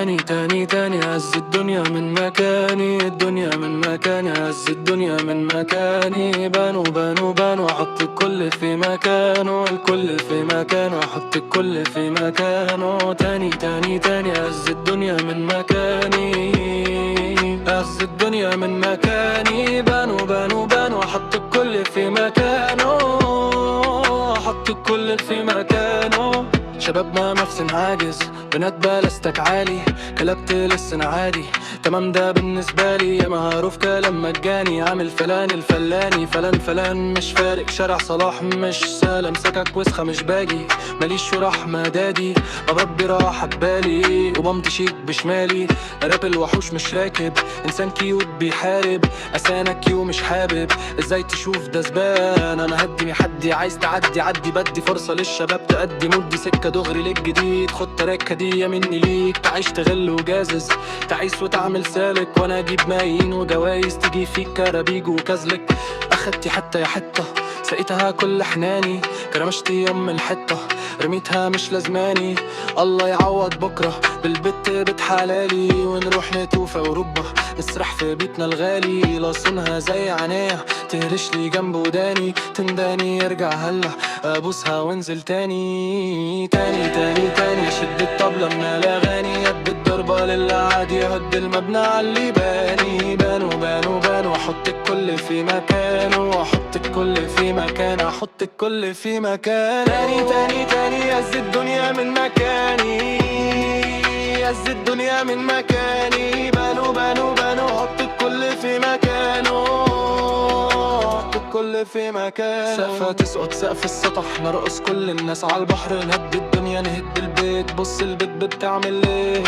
تاني تاني تاني، هز الدنيا من مكاني، الدنيا من مكاني، هز الدنيا من مكاني. بانوا بانوا بانوا، حط الكل في مكانه، الكل في مكانه، حط الكل في مكانه. تاني تاني تاني، هز الدنيا من مكاني، هز الدنيا من مكاني. بانوا بانوا بانوا، حط الكل في مكانه، حط الكل في مكانه. شبابنا مفسن عاجز، بنات بلاستك عالي، كلبت لسه عادي، تمام ده بالنسبة لي. يا معروف كلام مجاني، عامل فلان الفلاني، فلان فلان مش فارق، شارع صلاح مش سالم، سكك وسخة مش باجي، ماليش وراح مدادي، بربي راحة ببالي، وبمضي شيك بشمالي. راب الوحوش مش راكب، انسان cute بيحارب، اسانا كيو مش حابب، ازاي تشوف ده زبان؟ انا هدي حدي، عايز تعدي عدي، بدي فرصة للشباب تأدي، مدي سكة دغري للجديد، خد track هدية مني ليك، تعيش تغل وجازز، تعيس وتعمل سالك، وانا اجيب مايين وجوايز، تيجي فيك كرابيج وكازلك. اخدتي حتة يا حتة، سقيتها كل حناني، كرمشتي يم الحتة، رميتها مش لازماني. الله يعوض بكرة بالبت بيت حلالي، ونروح نتوفى اوروبا، نسرح في بيتنا الغالي، لاصنها زي عينيا، تهرش لي جنب وداني، تنداني ارجع هلا ابوسها وانزل تاني. تاني تاني تاني، شد الطبلة من الاغاني، يد الضربة للعادي، هد المبنى عاللي باني. بانو بانو بانو، احط الكل في مكانه، احط الكل في مكانه، احط الكل في مكانه. تاني تاني تاني، هز الدنيا من مكاني، هز الدنيا من مكاني. بانو بانو بانو، حط الكل في مكانه، حط الكل في مكانه. سقفة تسقط سقف السطح، نرقص كل الناس على البحر، نهد الدنيا نهد البيت، بص البيت بتعمل ايه.